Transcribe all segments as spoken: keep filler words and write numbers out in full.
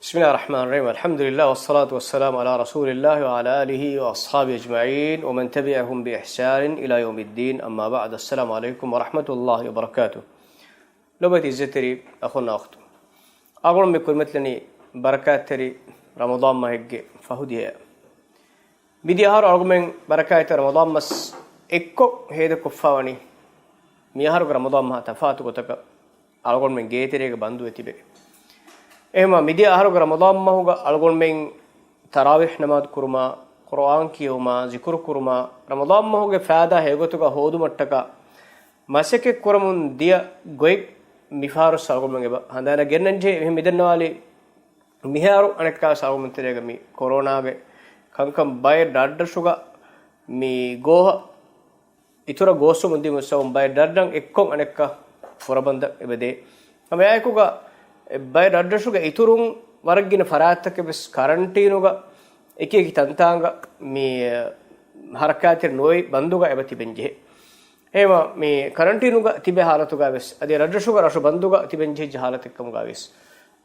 بسم الله الرحمن الرحيم. الحمد لله والصلاة والسلام على رسول الله وعلى آله وأصحابه أجمعين ومن تبعهم بإحسان إلى يوم الدين. أما بعد. السلام عليكم ورحمة الله وبركاته. ލޮބުވެތި އިއްޒަތްތެރި އަޚުންނާ އުޚްތުން. އަޅުގަނޑު މި ކުރިމަތިލަނީ ބަރަކާތްތެރި ރަމަޟާން މަހެއްގެ ފަހު ދިހައަށް. މިދިޔަ އަހަރު އަޅުގަނޑުމެން ބަރަކާތްތެރި ރަމަޟާން މަސް އެއްކޮށް ހޭދަކޮށްފަވަނީ މިއަހަރުގެ ރަމަޟާން މަހާ ތަފާތު ގޮތަކަށް އަޅުގަނޑުމެން ގޭތެރޭގަ ބަންދުވެ ތިބެ. އެހެންމަ މިދިޔަ އަހަރުގެ ރަމަޟާން މަހުގަ އަޅުގަނޑުމެން ތަރާވީޙް ނަމާދު ކުރުމާ، ޤުރުއާން ކިޔެވުމާ، ޒިކުރު ކުރުމާ، ރަމަޟާން މަހުގެ ފައިދާ ހެޔޮގޮތުގަ ހޯދުމަށްޓަކާ މަސައްކަތް ކުރަމުން ދިޔަ ގޮތް މިފަހަރު އަޅުގަނޑުމެން އެބަ ހަނދާނަށް ގެންނަންޖެހޭ. އެހެން މިދަންނަވާލީ މިހާރު އަނެއްކާ އަޅުގަނޑުމެން ތެރޭގަ މި ކޮރޯނާގެ ކަންކަން ބައެއް ރަށްރަށުގަ މި ގޯހަށް އިތުރަށް ގޯސްވަމުން ދިޔުމު ސަބަބުން ބައެއް ރަށްރަށް އެއްކޮށް އަނެއްކާ ފުރަބަންދަށް އެބަދޭ. ހަމަ އެއާއެކުގަ ބައެއް ރަށްރަށުގެ އިތުރުން ވަރަށް ގިނަ ފަރާތްތަކެއް ވެސް ކަރަންޓީނުގަ އެކި އެކި ތަންތާނގަ މި ހަރަކާތްތެރި ނުވެވި ބަންދުގަ އެބަ ތިބެން ޖެހޭ. އެހެންވީމަ މި ކަރަންޓީނުގަ ތިބޭ ހާލަތުގަ ވެސް އަދި ރަށްރަށުގަ ރަށު ބަންދުގަ ތިބެން ޖެހިއްޖެ ހާލަތެއްކަމުގަ ވެސް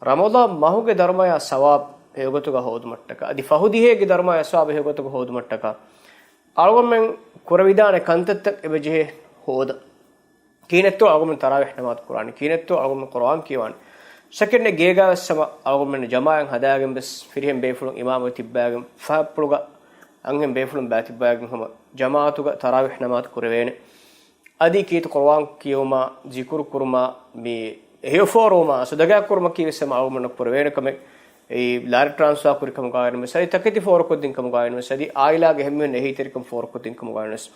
ރަމަޟާން މަހުގެ ދަރުމަޔާ ސަވާބު ހެޔޮގޮތުގަ ހޯދުމަށްޓަކާ އަދި ފަހު ދިހައިގެ ދަރުމަޔާ ސަވާބު ހެޔޮގޮތުގަ ހޯދުމަށްޓަކާ އަޅުގަނޑުމެން ކުރެވިދާނެ ކަންތައްތައް އެބަ ޖެހޭ ހޯދަން. ކިހިނެއްތޯ އަޅުގަނޑު ތަރާވީޙް ނަމާދު ކުރާނީ؟ ކިހިނެއްތޯ އަޅުގަނޑު ޤުރުއާން ކިޔަވާނީ؟ ޝައްކެއް ނެތް ގޭގަ ވެސް ހަމަ އަޅުގަނޑުމެން ޖަމާޢަތް ހަދާގެން ވެސް ފިރިހެން ބޭފުޅުން އިމާމު ތިއްބާގެން ފަހަށްޕުޅުގަ އަންހެން ބޭފުޅުން ބާތިއްބާގެން ހަމަ ޖަމާޢަތުގަ ތަރާވީޙް ނަމާދު ކުރެވޭނެ. އަދި ކީރިތި ޤުރުއާން ކިޔެވުމާ، ޒިކުރު ކުރުމާ، މި ހެޔޮ ފޯރުވުމާ، ޞަދަޤާ ކުރުމަކީ ވެސް ހަމަ އަޅުގަނޑުމެންނަށް ކުރެވޭނެ ކަމެއް. އެއީ ލާރި ޓްރާންސްފާ ކުރި ކަމުގައި ވެސް، އަދި ތަކެތި ފޯރުކޮށްދިން ކަމުގައި ވެސް، އަދި އާއިލާގެ އެހެންމެހެން އެހީތެރިކަން ފޯރުކޮށްދިން ކަމުގައި ވެސް.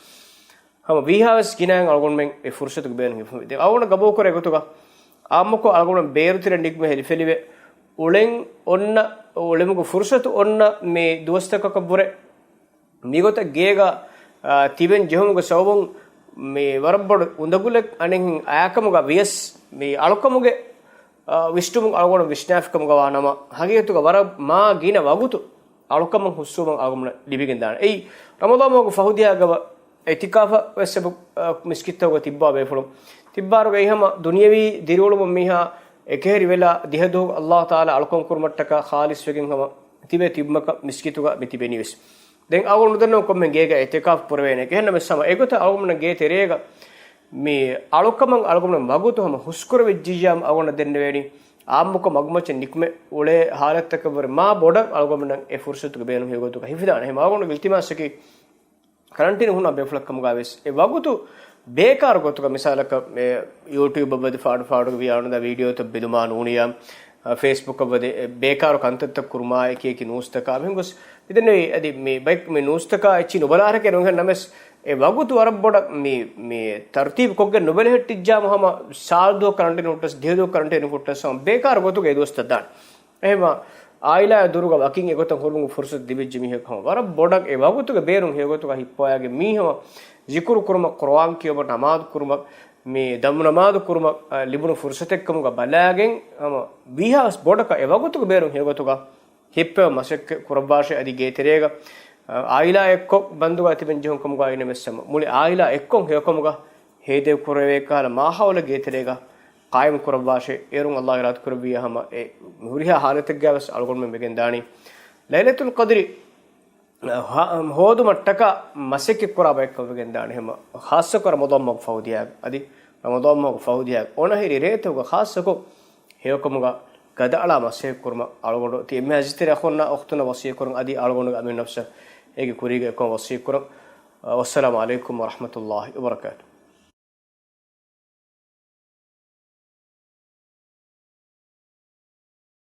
ހަމަ ވީހާވެސް ގިނައިން އަޅުގަނޑުމެން އެ ފުރުޞަތުގެ ބޭނުން ހިފުން. ދެން އަޅުގަނޑު ގަބޫލުކުރޭ ގޮތުގަ އާއްމުކޮށް އަޅުގަނޑުމެން ބޭރުތެރެ ނިކުމެ ހެލިފެލިވެ، އުޅެން އޮންނަ، އުޅެމުގެ ފުރުޞަތު އޮންނަ މި ދުވަސްތަކަކަށްވުރެ މިގޮތަށް ގޭގަ، އާ، ތިބެން ޖެހުމުގެ ސަބަބުން މި ވަރަށް ބޮޑު އުނދަގުލެއް އަނެއްހެން އައިކަމުގަ ވިޔަސް މި އަޅުކަމުގެ، އާ، ވިސްނުމުން އަޅުގަނޑު ވިސްނާފިކަމުގަ ވާ ނަމަ، ހަގީގަތުގަ ވަރަށް މާ ގިނަ ވަގުތު އަޅުކަމަށް ހުސްވުމަށް އަޅުގަނޑު ލިބިގެން ދާނެ. އެއީ ރަމަޟާން މަހުގެ ފަހު ދިހައިގަ އިޢްތިކާފަށް ވެސް އެބަ، އަ، މިސްކިތްތަކުގަ ތިއްބާ ބޭފުޅުން. ތިއްބާރުގައި ހަމަ ދުނިޔަވީ ދިރިއުޅުމުން މީހާ އެކަހެރި ވެލާ ދިހަ ދުވަހު ﷲ ތަޢާލާ އަޅުކަން ކުރުމަށްޓަކާ ޚާލިޞްވެގެން ހަމަ ތިބޭ ތިބުމަކަށް މިސްކިތުގަ މި ތިބެނީ ވެސް. ދެން އަޅުގަނޑު ނުދަންނަވަން ކޮންމެ ގޭގަ އިޢްތިކާފް ކުރެވޭނެ. އެހެންނަމަވެސް ހަމަ އެގޮތަށް އަޅުގަނޑުމެން ގޭ ތެރޭގަ މި އަޅުކަމަށް އަޅުގަނޑުމެން ވަގުތު ހަމަ ހުސްކުރެވިއްޖިއްޔާމު އަޅުގަނޑަށް ދެންނެވޭނީ އާއްމުކޮށް މަގުމައްޗަށް ނިކުމެ އުޅޭ ހާލަތްތަކަށްވުރެ މާ ބޮޑަށް އަޅުގަނޑުމެންނަށް އެ ފުރުޞަތުގެ ބޭނުން ހެޔޮގޮތުގަ ހިފިދާނެ. އެހެން އަޅުގަނޑުގެ އިލްތިމާސަކީ ކަރަންޓީނު ހުންނަ ބޭފުޅަކަމުގައި ވެސް އެ ވަގުތު ބޭކާރު ގޮތުގަ މިސާލަކަށް އެ ޔޫޓިއުބަށް ވަދެ ފާޑު ފާޑުގަ ވިޔާނުދާ ވީޑިއޯތައް ބެލުމާ ނޫނިޔާ، އަ، ފޭސްބުކަށް ވަދެ އެ ބޭކާރު ކަންތައްތައް ކުރުމާ އެކި އެކި ނޫސްތަކާ މިހެން ގޮސް މިދެންނެވީ އަދި މި ބައި މި ނޫސްތަކާ އެއްޗި ނުބަލާހަރަކެއް ނުހެން ނަމަވެސް އެ ވަގުތު ވަރަށް ބޮޑަށް މި، މި ތަރުތީބު ކޮށްގެން ނުބެލެހެއްޓިއްޖާމު ހަމަ ސާޅު ދުވަހު ކަރަންޓީނު ހުއްޓަސް، ދިހަ ދުވަހު ކަރަންޓީނު ހުއްޓަސް ހަމަ ބޭކާރު ގޮތުގަ އެ ދުވަސްތައް ދާނެ. އެހެންވީމަ އާއިލާއާ ދުރުގަ ވަކިން އެގޮތަށް ހުރުމުގެ ފުރުޞަތު ލިބިއްޖެ މީހަކު ހަމަ ވަރަށް ބޮޑަށް އެ ވަގުތުގެ ބޭނުން ހެޔޮގޮތުގަ ހިއްޕަވައިގެން މީ ހަމަ ޒިކުރު ކުރުމަށް، ޤުރުއާން ކިޔުމަށް، ނަމާދު ކުރުމަށް، މި ދަމު ނަމާދު ކުރުމަށް، އަ، ލިބުނު ފުރުޞަތެއްކަމުގަ ބަލާގެން ހަމަ ވީހާވެސް ބޮޑަކަށް އެ ވަގުތުގެ ބޭނުން ހެޔޮގޮތުގަ ހިއްޕެވުމަށް މަސައްކަތް ކުރައްވާށޭ. އަދި ގޭތެރޭގަ، އަ، އާއިލާ އެއްކޮށް ބަންދުގަ ތިބެން ޖެހުން ކަމުގައި ވިޔަސް ހަމަ މުޅި އާއިލާ އެއްކޮށް ހެޔޮކަމުގަ ހޭދަ ކުރެވޭ ކަހަލަ މާހައުލެއް ގޭތެރޭގަ ޤާއިމު ކުރައްވާށޭ. އޭރުން ﷲ އިރާދަ ކުރެއްވިއްޔާ ހަމަ އެ ހުރިހާ ހާލަތެއްގައި ވެސް އަޅުގަނޑުމެން ވެގެން ދާނީ ލައިލަތުލް ޤަދްރި ހަ-، ހޯދުމަށްޓަކާ މަސައްކަތް ކުރާ ބައެއްކަމަށް ވެގެން ދާނެ. ހަމަ ޚާއްޞަކޮށް ރަމަޟާން މަހުގެ ފަހު ދިހައިގަ، އަދި ރަމަޟާން މަހުގެ ފަހު ދިހައިގެ އޮނަހިރި ރޭތަކުގަ ޚާއްޞަކޮށް ހެޔޮކަމުގަ ގަދައަޅާ މަސައްކަތް ކުރުމަށް އަޅުގަނޑު ތި އެންމެހާ އިއްޒަތްތެރި އަޚުންނާ އުޚްތުންނަށް ވަޞިއްޔަތް ކުރަން. އަދި އަޅުގަނޑުގެ އަމިއްލަ ނަފްސަށް އޭގެ ކުރީގަ އެކަމަށް ވަޞިއްޔަތް ކުރަން. ވައްސަލާމު ޢަލައިކުމް ވަރަޙްމަތުﷲ ވަބަރަކާތުހު.